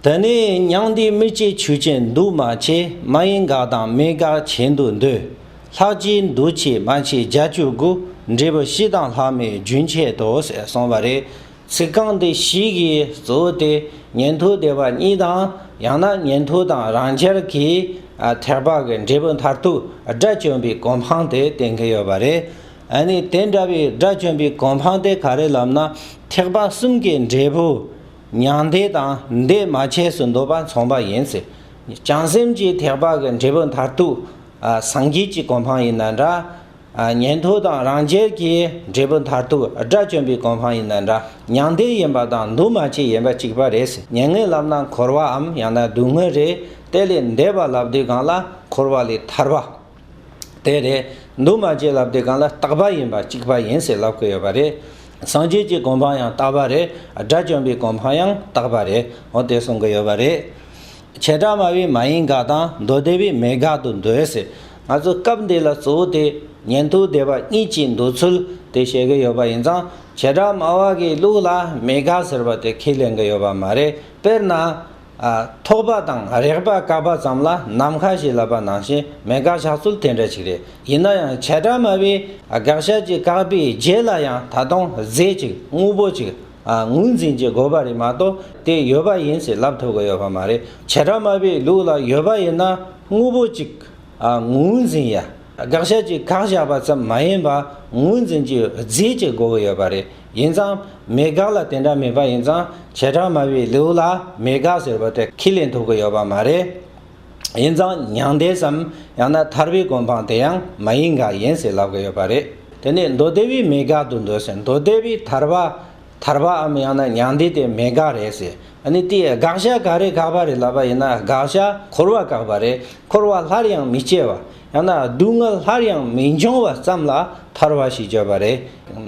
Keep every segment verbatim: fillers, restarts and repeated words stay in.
དེ་ནས་མྱང་འདས་མི་སྐྱེ་ཆོས་ཅན། འདུས་མ་བྱས་མ་ཡིན་འགག་དང་མེད་དགག་ཆེད་དུ་འདོད། ལྷག་བཅས་འདུ་བྱེད་མན་ཆད་བརྒྱད་ཅུ་དགུ། འབྲས་བུ་སྤྱི་དང་ལྷག་མེད་རྒྱུན་ཆད་དོ་ཟེར་གསུངས་པ་རེད། ཚིག་རྐང་འདི་བཞི་གི་གཙོ་བོ་དེ་ཉན་ཐོས་སྡེ་པ་གཉིས་དང་ཡང་ན་ཉན་ཐོས་དང་རང་རྒྱལ་གྱི་ཨ་ཐེག་པ་གི་འབྲས་བུ་མཐར་ཐུག་དགྲ་བཅོམ་པའི་གོ་འཕང་དེ་བསྟན་གྱི་ཡོད་པ་རེད། ཨ་ནི་དེ་འདྲ་བའི་དགྲ་བཅོམ་པའི་གོ་འཕང་དེ་ག་རེ་ལབ་ན། ཐེག་པ་གསུམ་གྱི་འབྲས་བུ་མྱང་འདས་དང་འདས་མ་བྱས་སུ་འདོད་པ་མཚུངས་པ་ཡིན་ཟེར། བྱང་སེམས་ཀྱི་ཐེག་པ་གི་འབྲས་བུ་མཐར་ཐུག་ཨ་སངས་རྒྱས་ཀྱི་གོ་འཕང་ཡིན་ན་འདྲ། ཨ་ཉན་ཐོས་དང་རང་རྒྱལ་གྱི་འབྲས་བུ་མཐར་ཐུག་དགྲ་བཅོམ་པའི་གོ་འཕང་ཡིན་ན་འདྲ། མྱང་འདས་ཡིན་པ་དང་འདུས་མ་བྱས་ཡིན་པ་གཅིག་པ་རེད་ཟེར། མྱ་ངན་ལབ་ན་འཁོར་བའམ་ཡང་ན་སྡུག་བསྔལ་རེད། དེ་ལས་འདས་པ་ལབ་དུས་སྒང་ལ་འཁོར་བ་ལས་ཐར་པ། དེ་རེད། འདུས་མ་བྱས་ལབ་དུས་སྒང་ལ་རྟག་པ་ཡིན་པ་གཅིག་པ་ཡིན་ཟེར་ལབ་ཀྱི་ཡོད་པ་རེད། སངས་རྒྱས་ཀྱི་གོ་འཕང་ཡང་རྟག་པ་རེད། དགྲ་བཅོམ་པའི་གོ་འཕང་ཡང་རྟག་པ་རེད། འོ་དེ་གསུང་གི་ཡོད་པ་རེད། བྱེ་བྲག་སྨྲ་བས་མ་ཡིན་དགག་དང་། མདོ་སྡེ་པས་མེད་དགག་ཏུ་འདོད་ཟེར། ང་ཚོ་སྐབས་འདི་ལ་གཙོ་བོ་དེ་ཉན་ཐོས་སྡེ་པ་གཉིས་ཀྱི་འདོད་ཚུལ་དེ་བཤད་ཀྱི་ཡོད་པ་ཡིན་ཙང་། བྱེ་བྲག་སྨྲ་བ་གི་ལུགས་ལ་མེད་དགག་ཟེར་བ་དེ་ཁས་ལེན་གྱི་ཡོད་པ་མ་རེད། དཔེར་ན། ཨ་ཐོགས་པ་དང་རེག་པ་བཀག་པ་ཙམ་ལ་ནམ་མཁའ་ཞེས་ལབ་པ་ནང་བཞིན་མེད་དགག་བཞག་ཚུལ་དེ་འདྲ་ཞིག་རེད། ཡིན་ན་ཡང་བྱེ་བྲག་སྨྲ་བས་དགག་བྱ་ཅིག་བཀག་པའི་རྗེས་ལ་ཡང་ད་དུང་རྫས་ཅིག་དངོས་པོ་ཅིག་ཨ་ངོས་འཛིན་གྱི་དགོས་པ་རེད་མ་གཏོགས་དེ་ཡོད་པ་ཡིན་ཟེར་ལབ་ཐུབ་ཀྱི་ཡོད་པ་མ་རེད། བྱེ་བྲག་སྨྲ་བའི་ལུགས་ལ་ཡོད་པ་ཡིན་ན་དངོས་པོ་ཅིག་ཨ་ངོས་འཛིན་ཡ། དགག་བྱ་ཅིག་བཀག་བཞག་པ་ཙམ་མ་ཡིན་པ་ངོས་འཛིན་གྱི་རྫས་ཅིག་དགོས་ཀྱི་ཡོད་པ་རེད། ཡིན་ཙང་མེད་དགག་ལ་དེ་འདྲ་མེད་པ་ཡིན་ཙང་བྱེ་བྲག་སྨྲ་བའི་ལུགས་ལ་མེད་དགག་ཟེར་བ་དེ་ཁས་ལེན་ཐུབ་ཀྱི་ཡོད་པ་མ་རེད། ཡིན་ཙང་མྱང་འདས་སམ་ཡང་ན་ཐར་པའི་གོ་འཕང་དེ་ཡང་མ་ཡིན་དགག་ཡིན་ཟེར་ལབ་ཀྱི་ཡོད་པ་རེད། དེ་ནས་མདོ་སྡེ་པས་མེད་དགག་ཏུ་འདོད་ཟེར། མདོ་སྡེ་པས་ཐར་པ། ཐར་པའམ་ཡང་ན་མྱང་འདས་དེ་མེད་དགག་རེད་ཟེར། ཨ་ནི་དེའི་དགག་བྱ་ག་རེ་བཀག་པ་རེད་ལབ་པ་ཡིན་ན། དགག་བྱ་འཁོར་བ་བཀག་པ་རེད། འཁོར་བ་སླར་ཡང་མི་སྐྱེ་བ། ཡང་ན་སྡུག་བསྔལ་སླར་ཡང་མི་འབྱུང་བ་ཙམ་ལ་ཐར་པ་ཞེས་བརྗོད་པ་རེད།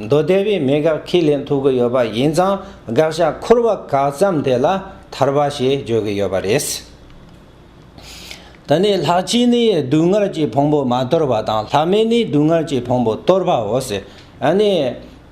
མདོ་སྡེ་པས་མེད་དགག་ཁས་ལེན་ཐུབ་ཀྱི་ཡོད་པ་ཡིན་ཙང་། དགག་བྱ་འཁོར་བ་བཀག་ཙམ་དེ་ལ་ཐར་པ་ཞེས་བརྗོད་ཀྱི་ཡོད་པ་རེད། ད་ནི་ལྷག་བཅས་ནི་སྡུག་བསྔལ་གྱི་ཕུང་པོ་མ་དོར་བ་དང་། ལྷག་མེད་ནི་སྡུག་བསྔལ་གྱི་ཕུང་པོ་དོར་བའོ་ཟེར། ཨ་ནི་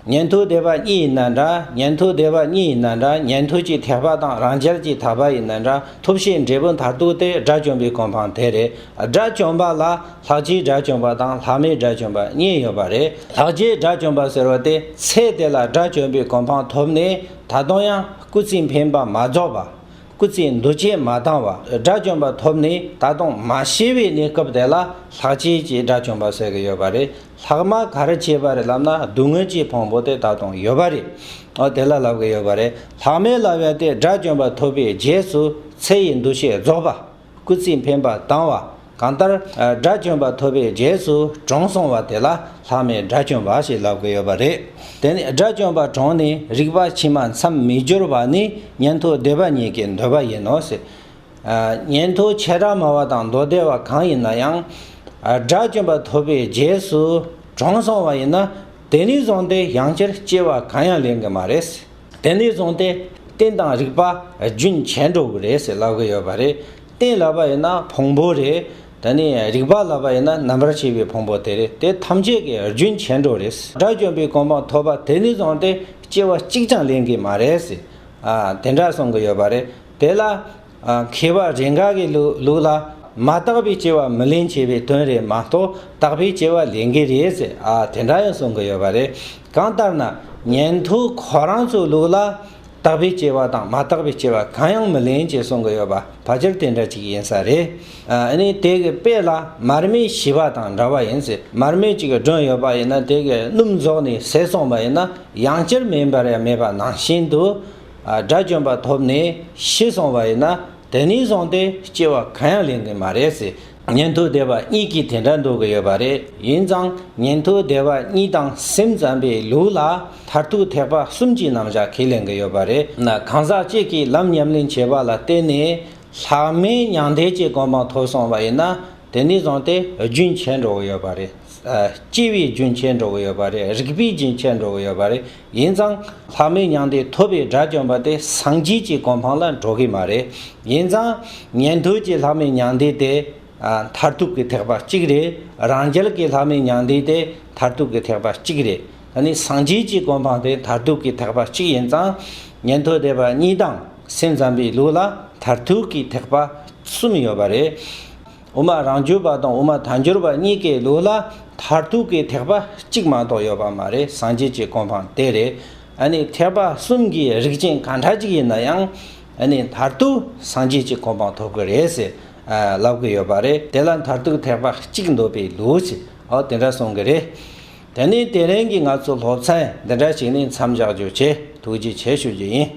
ཉན་ཐོས་སྡེ་པ་གཉིས་ཡིན་ན་འདྲ། ཉན་ཐོས་སྡེ་པ་གཉིས་ཡིན་ན་འདྲ། ཉན་ཐོས་ཀྱི་ཐེག་པ་དང་རང་རྒྱལ་གྱི་ཐེག་པ་ཡིན་ན་འདྲ། ཐོབ་བྱའི་འབྲས་བུ་མཐར་ཐུག་དེ་དགྲ་བཅོམ་པའི་གོ་འཕང་དེ་རེད། དགྲ་བཅོམ་པ་ལ་ལྷག་བཅས་དགྲ་བཅོམ་པ་དང་ལྷག་མེད་དགྲ་བཅོམ་པ་གཉིས་ཡོད་པ་རེད། ལྷག་བཅས་དགྲ་བཅོམ་པ་ཟེར་བ་དེ་ཚེ་དེ་ལ་དགྲ་བཅོམ་པའི་གོ་འཕང་ཐོབ་ནས་ད་དུང་ཡང་སྐུ་ཚེའི་འཕེན་པ་མ་རྫོགས་པ། སྐུ་ཚེའི་འདུ་བྱེད་མ་བཏང་བ། དགྲ་བཅོམ་པ་ཐོབ་ནས་ད་དུང་མ་ཤི་བའི་གནས་སྐབས་དེ་ལ་ལྷག་བཅས་ཀྱི་དགྲ་བཅོམ་པ་ཟེར་གྱི་ཡོད་པ་རེད། ལྷག་མ་ག་རེ་བྱས་པ་རེད་ལབ་ན། སྡུག་བསྔལ་གྱི་ཕུང་པོ་དེ་ད་དུང་ཡོད་པ་རེད། འོ་དེ་ལ་ལབ་ཀྱི་ཡོད་པ་རེད། ལྷག་མེད་ལབ་ཡ་དེ་དགྲ་བཅོམ་པ་ཐོབ་པའི་རྗེས་སུ་ཚེ་ཡི་འདུ་བྱེད་རྫོགས་པ། སྐུ་ཚེའི་འཕེན་པ་བཏང་བ། གང་ལྟར་དགྲ་བཅོམ་པ་ཐོབ་པའི་རྗེས་སུ་གྲོངས་སོང་བ་དེ་ལ་ལྷག་མེད་དགྲ་བཅོམ་པ་ཞེས་ལབ་ཀྱི་ཡོད་པ་རེད། དེ་ནི་དགྲ་བཅོམ་པ་གྲོངས་ནས་རིག་པ་ཕྱི་མ་མཚམས་མི་སྦྱོར་བ་ནི་ཉན་ཐོས་སྡེ་པ་གཉིས་ཀྱི་འདོད་པ་ཡིན་ནོ་ཟེར། ཨ་ཉན་ཐོས་བྱེ་བྲག་སྨྲ་བ་དང་མདོ་སྡེ་པ་གང་ཡིན་ན་ཡང་། ཨ་དགྲ་བཅོམ་པ་ཐོབ་པའི་རྗེས་སུ་གྲོངས་སོང་བ་ཡིན་ན། དེ་ནས་བཟུང་སྟེ་ཡང་བསྐྱར་སྐྱེ་བ་གང་ཡང་ལེན་གྱི་མ་རེད། དེ་ནས་བཟུང་སྟེ་རྟེན་དང་རིགས་པ་རྒྱུན་ཆད་འགྲོ་གི་རེད་ཟེར་ལབ་གི་ཡོད་པ་རེད། རྟེན་ལབ་པ་ཡིན་ན་ཕུང་པོ་རེད། དེ་ནས་རིགས་པ་ལབ་པ་ཡིན་ན་རྣམ་པར་ཤེས་པའི་ཕུང་པོ་དེ་རེད། དེ་ཐམས་ཅད་ཀྱི་རྒྱུན་ཆད་འགྲོ་རེད། དགྲ་བཅོམ་པའི་གོ་འཕང་ཐོབ་པ་དེ་ནས་བཟུང་སྟེ་སྐྱེ་བ་གཅིག་ཀྱང་ལེན་གྱི་མ་རེད་ཟེར། ཨ་དེ་འདྲ་གསུང་གི་ཡོད་པ་རེད། དེ་ལ། ཨ་མཁས་པ་རེ་འགའ་གི་ལུགས་ལུགས་ལ་མ་དག་པའི་སྐྱེ་བ་མི་ལེན་བྱེད་པའི་དོན་རེད་མ་གཏོགས་དག་པའི་སྐྱེ་བ་ལེན་གྱི་རེད་ཟེར། ཨ་དེ་འདྲ་ཡང་གསུང་གི་ཡོད་པ་རེད། གང་ལྟར་ན་ཉན་ཐོས་ཁོ་རང་ཚོའི་ལུགས་ལ་དག་པའི་སྐྱེ་བ་དང་མ་དག་པའི་སྐྱེ་བ་གང་ཡང་མི་ལེན་ཅེས་གསུང་གི་ཡོད་པ་ཕལ་ཆེར་དེ་འདྲ་ཅིག་ཡིན་ས་རེད། ཨ་ནི་དེ་གི་དཔེ་ལ་མར་མེ་ཞི་བ་དང་འདྲ་བ་ཡིན་ཟེར། མར་མེ་ཅིག་སྒྲོན་ཡོད་པ་ཡིན་ན་དེ་གི་སྣུམ་རྫོགས་ནས་ཟད་སོང་བ་ཡིན་ན་ཡང་བསྐྱར་མེ་འབར་ཡང་མེད་པ་ནང་བཞིན་དུ། ཨ་དགྲ་བཅོམ་པ་ཐོབ་ནས་ཤི་སོང་བ་ཡིན་ན་དེ་ནས་བཟུང་སྟེ་སྐྱེ་བ་གང་ཡང་ལེན་གྱི་མ་རེད་ཟེར། ཉན་ཐོས་སྡེ་པ་གཉིས་ཀྱིས་དེ་འདྲ་འདོད་ཀྱི་ཡོད་པ་རེད། ཡིན་ཙང་ཉན་ཐོས་སྡེ་པ་གཉིས་དང་སེམས་ཙམ་པའི་ལུགས་ལ་མཐར་ཐུག་ཐེག་པ་གསུམ་གྱི་རྣམ་གཞག་ཁས་ལེན་གྱི་ཡོད་པ་རེད། ན་གང་ཟག་གཅིག་གིས་ལམ་ཉམས་ལེན་བྱེད་པ་ལ་བརྟེན་ནས་ལྷག་མེད་མྱང་འདས་ཀྱི་གོ་འཕང་ཐོབ་སོང་བ་ཡིན་ན་དེ་ནས་བཟུང་སྟེ་རྒྱུན་ཆད་འགྲོ་གི་ཡོད་པ་རེད། ཨ་སྐྱེ་བའི་རྒྱུན་ཆད་འགྲོ་གི་ཡོད་པ་རེད། རིག་པའི་རྒྱུན་ཆད་འགྲོ་གི་ཡོད་པ་རེད། ཡིན་ཙང་ལྷག་མེད་མྱང་འདས་ཐོབ་པའི་དགྲ་བཅོམ་པ་དེ་སངས་རྒྱས་ཀྱི་གོ་འཕང་ལ་འགྲོ་གི་མ་རེད། ཡིན་ཙང་ཉན་ཐོས་ཀྱི་ལྷག་མེད་མྱང་འདས་དེ་ཨ་མཐར་ཐུག་གི་ཐེག་པ་གཅིག་རེད། རང་རྒྱལ་གྱི་ལྷག་མེད་མྱང་འདས་དེ་མཐར་ཐུག་གི་ཐེག་པ་གཅིག་རེད། ད་ནི་སངས་རྒྱས་ཀྱི་གོ་འཕང་དེ་མཐར་ཐུག་གི་ཐེག་པ་གཅིག་ཡིན་ཙང་ཉན་ཐོས་སྡེ་པ་གཉིས་དང་སེམས་ཙམ་པའི་ལུགས་ལ། མཐར་ཐུག་གི་ཐེག་པ་གསུམ་ཡོད་པ་རེད། དབུ་མ་རང་རྒྱུད་པ་དང་དབུ་མ་ཐལ་འགྱུར་བ་གཉིས་ཀའི་ལུགས་ལ་མཐར་ཐུག་གི་ཐེག་པ་གཅིག་མ་གཏོགས་ཡོད་པ་མ་རེད། སངས་རྒྱས་ཀྱི་གོ་འཕང་དེ་རེད། ཨ་ནི་ཐེག་པ་གསུམ་གྱི་རིགས་ཅན་གང་འདྲ་ཅིག་ཡིན་ན་ཡང་ཨ་ནི་མཐར་ཐུག་སངས་རྒྱས་ཀྱི་གོ་འཕང་ཐོབ་ཀྱི་རེད་ཟེར་ཨ་ལབ་ཀྱི་ཡོད་པ་རེད། དེ་ལ་མཐར་ཐུག་ཐེག་པ་གཅིག་འདོད་པའི་ལུགས་ཅེས་ཨོ་དེ་འདྲ་གསུང་གི་རེད། དེ་ནས་དེ་རིང་གི་ང་ཚོ་སློབ་ཚན་འདི་འདྲ་ཞིག་ནས་མཚམས་བཞག་རྒྱུ་བྱས། ཐུགས་རྗེ་ཆེ་ཞུ་རྒྱུ་ཡིན།